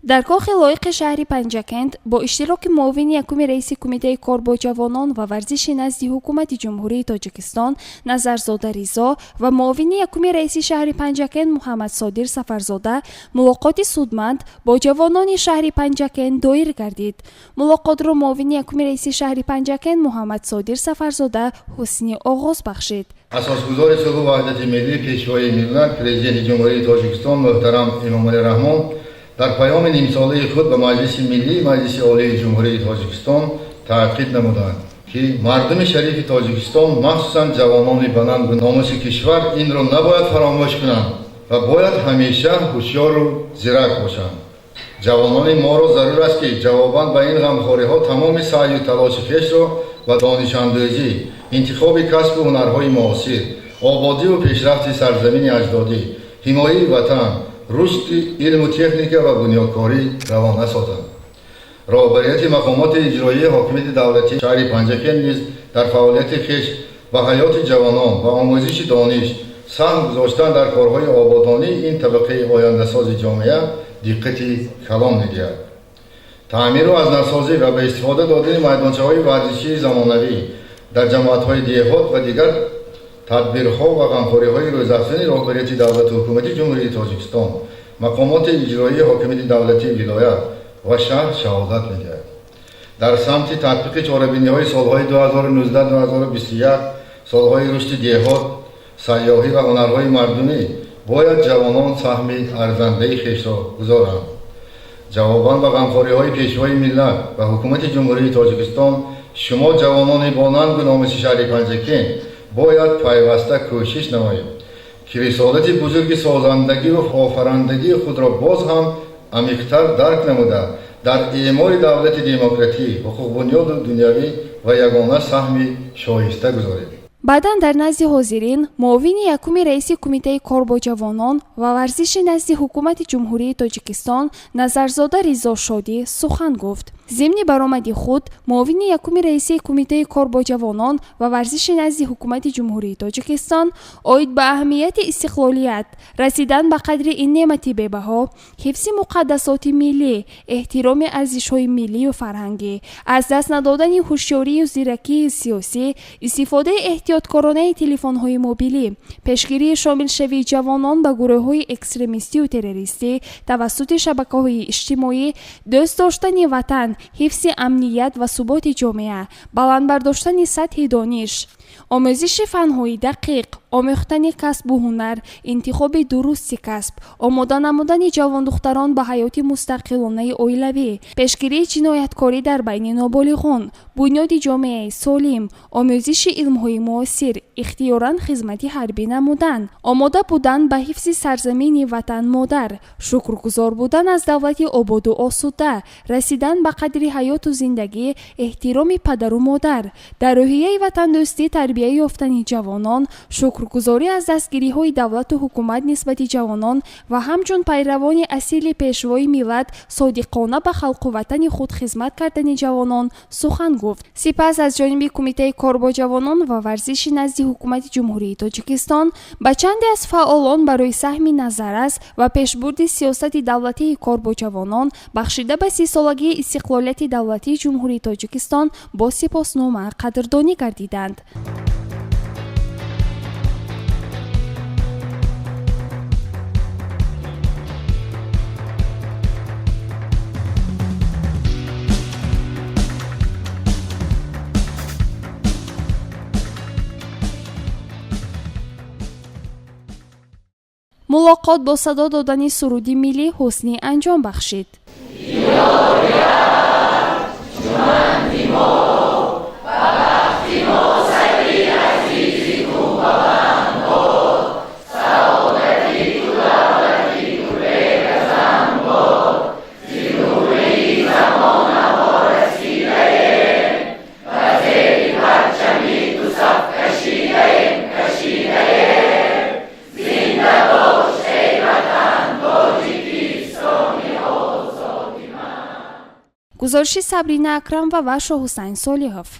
Дар кохи лоиқи шаҳри Панҷакент бо иштироки муовини якуми раиси Кумитаи кор бо ҷавонон ва варзиши назди Ҳукумати Ҷумҳурии Тоҷикистон Назарзода Ризо ва муовини якуми раиси шаҳри Панҷакент Муҳаммадсодир Сафарзода мулоқоти судманд бо ҷавонони шаҳри Панҷакент доир гардид. Мулоқотро муовини якуми раиси шаҳри Панҷакент Муҳаммадсодир Сафарзода ҳусни оғоз бахшид. Асосгузори сулҳу ваҳдати миллӣ, Пешвои миллат, Президенти Ҷумҳурии Тоҷикистон муҳтарам Эмомалӣ Раҳмон дар паёми нимсолаи худ ба Маҷлиси Миллии Маҷлиси Олии Ҷумҳурии Тоҷикистон таъқид намуданд, ки мардуми шарифи Тоҷикистон, махсусан ҷавонони ба нангу номуси кишвар, инро набояд фаромӯш кунанд ва бояд ҳамеша ҳушёру зирак бошанд. Ҷавонони моро зарур аст, ки ҷавобан ба ин ғамхориҳо тамоми саъю талоши хешро ба донишандӯзӣ, интихоби касбу ҳунарҳои муосир, ободиву пешрафти сарзамини аҷдодӣ, ҳимояи ватан, рушди илму техника ва бунёдкорӣ равона созанд. Роҳбарияти мақомоти иҷроии ҳокимияти давлатии шаҳри Панҷакент низ дар фаъолияти хеш ба ҳаёти ҷавонон ва омӯзиши дониш, саҳм гузоштан дар корҳои ободонии ин табақаи ояндасози ҷомеа диққати калон медиҳад. Таъмиру аз навсозӣ ва ба истифода додани майдончаҳои варзишии замонавӣ дар ҷамоатҳои деҳот ва дигар тадбирҳо ва ғамхориҳои рӯзафзуни роҳбарияти давлату ҳукумати Ҷумҳурии Тоҷикистон, мақомоти иҷроии ҳокимияти давлатии вилоят ва шаҳр шаҳодат медиҳад. Дар самти татбиқи чорабиниҳои солҳои 2019-2021, солҳои рушди деҳот, сайёҳӣ ва ҳунарҳои мардумӣ, бояд ҷавонон саҳми арзандаи хешро гузоранд. Ҷавобан ба ғамхориҳои Пешвои миллат ва Ҳукумати Ҷумҳурии Тоҷикистон, шумо, ҷавонони бо нангу номуси шаҳри Панҷакент, бояд пайваста кӯшиш намоед, ки рисолати бузурги созандагиву офарандагии худро боз ҳам амиқтар дарк намуда, дар эъмори давлати демократӣ, ҳуқуқбунёду дунявӣ ва ягона саҳми шоиста гузоред. Баъдан дар назди ҳозирин муовини якуми раиси Кумитаи кор бо ҷавонон ва варзиши назди Ҳукумати Ҷумҳурии Тоҷикистон Назарзода Ризо Шодӣ сухан гуфт. Зимни баромади худ муовини якуми раиси Кумитаи кор бо ҷавонон ва варзиши назди Ҳукумати Ҷумҳурии Тоҷикистон оид ба аҳамияти истиқлолият, расидан ба қадри ин неъмати бебаҳо, ҳифзи муқаддасоти миллӣ, эҳтироми арзишҳои миллию фарҳангӣ, аз даст надодани ҳушёрию зиракии сиёсӣ, истифодаи эҳтиёткоронаи телефонҳои мобилӣ, пешгирии шомилшавии ҷавонон ба гурӯҳҳои экстремистию террористӣ тавассути шабакаҳои иҷтимоӣ, дӯст доштани ватан, ҳифзи амният ва суботи ҷомеа, баланд бардоштани сатҳи дониш, омӯзиши фанҳои дақиқ, омӯхтани касбу ҳунар, интихоби дурусти касб, омода намудани ҷавондухтарон ба ҳаёти мустақилонаи оилавӣ, пешгирии ҷинояткорӣ дар байни ноболиғон, бунёди ҷомеаи солим, омӯзиши илмҳои муосир, ихтиёран хизмати ҳарбӣ намудан, омода будан ба ҳифзи сарзамини ватан-модар, шукргузор будан аз давлати ободу осуда, расидан ба қадри ҳаёту зиндагӣ, эҳтироми падару модар, дар рӯҳияи ватандӯстӣ тарбия ёфтани ҷавонон, шукргузорӣ аз дастгириҳои давлату ҳукумат нисбати ҷавонон ва ҳамчун пайравони асили Пешвои миллат содиқона ба халқу ватани худ хизмат кардани ҷавонон сухан гуфт. Сипас аз ҷониби Кумитаи кор бо ҷавонон ва варзиши назди Ҳукумати Ҷумҳурии Тоҷикистон ба чанде аз фаъолон барои саҳми назаррас ва пешбурди сиёсати давлатии кор бо ҷавонон, бахшида ба 30-солагии истиқлолияти давлатии Ҷумҳурии Тоҷикистон, бо сипоснома қадрдонӣ гардиданд. Мулоқот бо садо додани суруди миллӣ ҳусни анҷом бахшид. Гузориши Сабрина Акрамова ва Шоҳҳусайн Солиҳов.